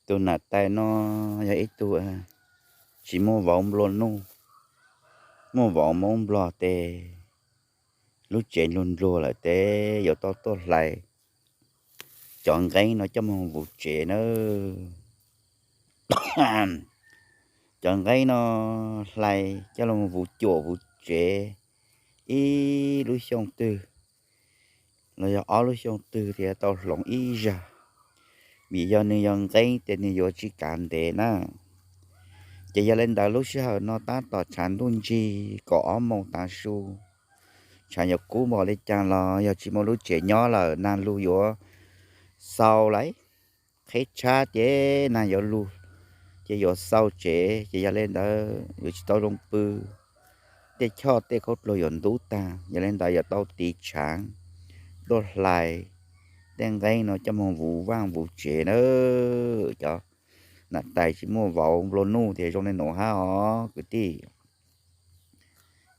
Tus nam tais no yog ib tug tsis muaj vauv nplua nuj, muaj vauv Hmoob Nplog tes lub tsev nplua nplua lawm tes yuav tau tuaj hlais cov nqeeb no coj mus vuv tsev nawb. Cov nqeeb no hlais coj los vuv cuam vuv tsev ib lub xyoo twg los yog ob lub xyoo twg thiaj tau hloov ib zag, vim yog nws yog nqeeb ces nws yuav tsis kav ntev na. Ces yog li ntawd lub sij hawm no tab tom tshav ntuj ntsig kaum ob moos tav su, tshav yuav kub npaum li cas los yog tsis muaj lub tsev nyob lawm nag lug yuav xau lawm, qheb tshab ces nag yuav lug ces yuav xau tsev, ces yog li ntawd yuav tsis tau zoo pw, tej choj tej khaub dluag yuav ntub tag, yog li ntawd yuav tau tiv tshav tuaj hlais tej nqeeb no coj mus vuv vaj vuv tsev na. Cov nam tais tsis muaj vauv nplua nuj tias zoo li nuav hab os kwv tij.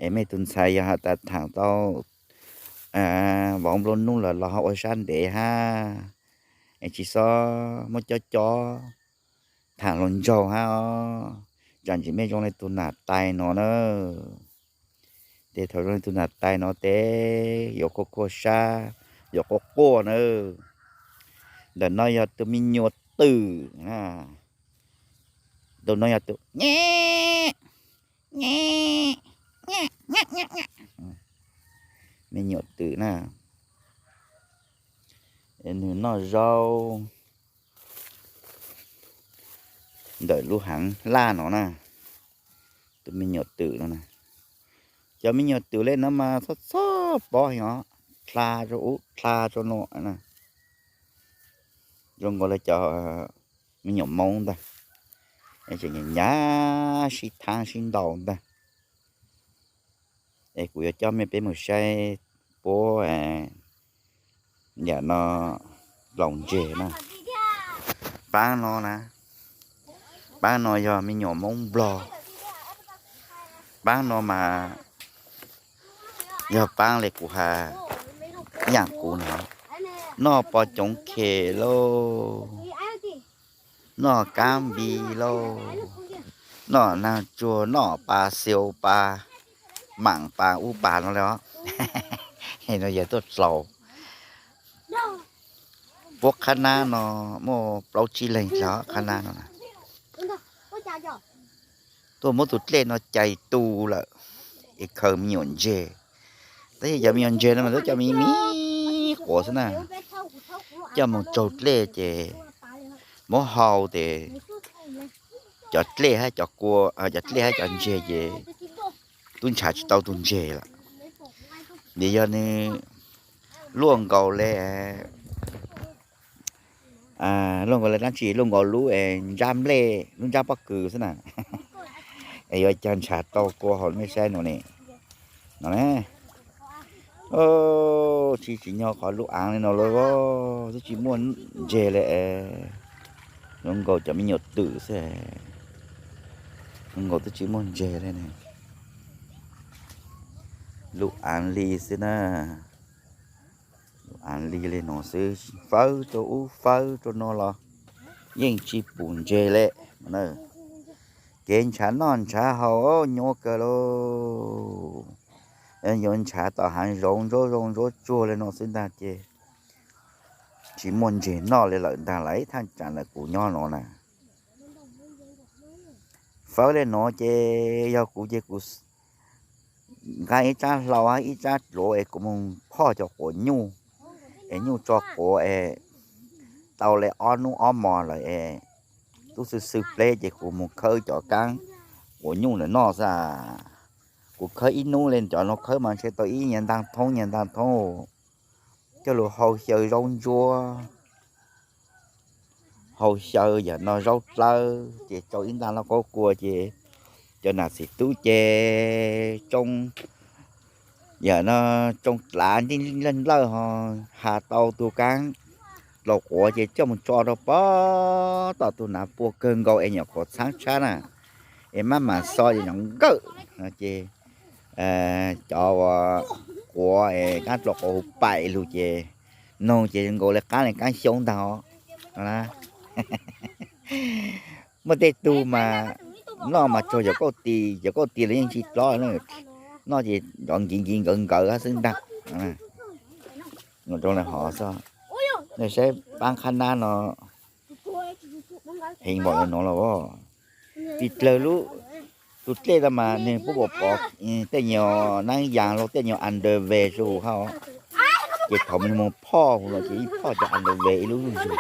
Es mej tus ntxhais yog has tas thaam tau vauv nplua nuj lawm los ho ua sab ntev hab, es tsis xob muab cob cob thaam hluas nraug hab os. Tsam ntsis mej zoo li tus nam tais no na, tes thaum zoo li tus nam tais no tes yuav khuaj khuaj sab, yuav quaj quaj na. Ntawm no yog tus me nyuam twm, tus no yog tus nyem, nyem, nyem, nyem, nyem, me nyuam twm na. Nwg noj zaub ntawm lub haav laj no na. Tus me nyuam twm no na, cov me nyuam twm le no mas txhob txhob pob heev os, dlha rau ub dlha rau no na. Zoo nkaus li cov me nyuam Moob ntag, tseem nyav sib thaab sib ntaus ntag. Es kuv yuav coj mej peb mus saib puab yam no laus ntseg na. Paab no na, paab no yog me nyuam Moob Nplog. Paab no mas yog paab le kuv has, yaam kuv no, noj pov coov khes lauj, noj kaab npis lauj, noj naag tsuag, noj pas xiu pas, maam pas ub pas no le os. No yog tuaj dlaus. Puab qhab nab no muaj plaub tsib leeg dlaus qhab nab no. Tuaj muab tus dlej no cais tu lawm es khaws me nyuam ntseg. Tab sis cov me nyuam ntseg no mas twb cov me me quav xwb na, coj moog tsaug dlej ces muab hau tes cov dlej hab cov kua, cov dlej hab cov ntseg ces tub ntshav tsis tau tug ntseg lawm. Vim yog nws luaj nkaus le, luaj nkaus le dlaab tsi, luaj nkaus lub ntsab nplej, lub ntsab pob kws xwb na. Es yuav caag ntshav tau kua hauv mej saib no ne, no ne. Tsis tsim nyog qhov lub aav le no lawm, twb tsis muaj ntseg le. Zoo nkaus cov me nyuam twm xwb, zoo nkaus twb tsis muaj ntseg le ne. Lub aav li xwb na, lub aav li le no xwb, fawb rau ub fawb rau no los yeej tsis pum ntseg le. Kev ntshav noj ntshav haus nyuaj kawg lauj. Yuav ntshav tom haav zoov ntsuab zoo ntsuab tsuag le no xwb ntag ces tsis muaj ntseg noj le lawm ntag lauj, thaj tsam ntawm kuv nyob no na. Fawb le no ces yog kuv ces kuv nqa ib tsab hlau hab ib tsab dluav es kuv mus phoj cov quav nyuj, es nyuj tso quav es tau le ob hnub ob hmos lawm es tub xwb xwb pleb ces kuv mus khawb cov kaab quav nyuj ntawm no xwb. Kuv khawb ib hnub le cov no khawb mas ntshe tau ib nyias ntaag thoob nyias ntaag thoob, coj lug hau xyaw zaub ntsuab, hau xyaw yam no zaub dlawb ces tsau ib ntaag lauj kaub kua ces cov nam txiv tub ces tsoo, yam no tsoo dlav nti nlawj nlawj ho has tau tug kaab dlaus quav ces coj mus tso rau pob tom tug nav puag kawg nkaus es nyuam qhuav txhaab tshab na, es maj mam xo ces nyuam nkawm no ces cov quav es kaab dlaus quav huv paim lug ces noog ces nkaus le qaab le kaab xyoob ntag os. Muaj tej tug mas noj mas tsuas cov kauj tis, cov kauj tis los yeej tsis dlob na, noj ces cov nkiv nkiv nkawv nkawv xwb ntag. Rau hov xwb, nej saib paab qhab nab no heev npaum li no los. Tij dlawg lub, tus dlej no mas nwg puab pov tej nyuag naab yaas los tej nyuag underwear rua huv hab, ces thaum nwg moog phoj huv no ces yeej phoj cov underwear ib lub zuj zug,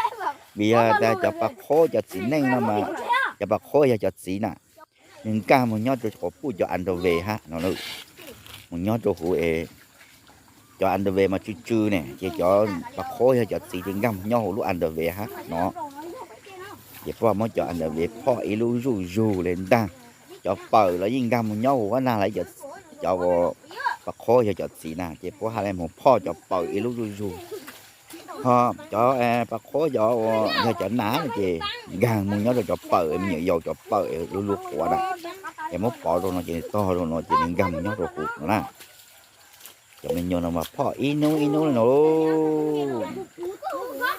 vim yog tas cov pas qhuab cov txiv neej no mas, cov pas qhuab yog cov txiv na, nwg nkaag moog nyob rua quas puj cov underwear hab no, moog nyob rua huv es cov underwear mas tsw tsw ne, ces cov pas qhuab yog cov txiv ces nkaag moog nyob huv lub underwear hab no. Ces puab muab cov underwear phoj ib lub zuj zug le ntaag. Cov pawm los yeej nkaag moog nyob huv qab nag lawm, cov pas qhuab yog cov txiv na ces puab hab le moog phoj cov pawm ib lub zuj zug. Ho cov pas qhuab cov uas yog cov nas ces nkaag moog nyob rua cov pawm, me nyuam yaus cov pawm lub lub quav na, es muab pov rua no ces nwg tog rua no ces nwg nkaag moog nyob rua huv no na. Cov me nyuam no mas phoj ib nub ib nub le no.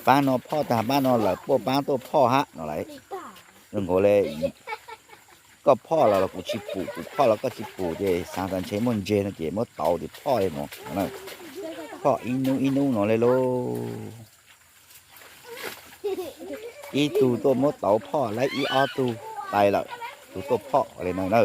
Paab no phoj taag, paab no lawv puaj paab tuaj phoj hab no lawm. Zoo nkaus le koj phoj los kuv tsis pum, kuv phoj los koj tsis pum ces xaav tas ntshe muaj ntse no ces muab tauv ces phoj le no. Phoj ib nub ib nub no le lauj. Ib tug tuaj muab tauv phoj laib ib ob tug tais lawm, tug tuaj phoj le no na.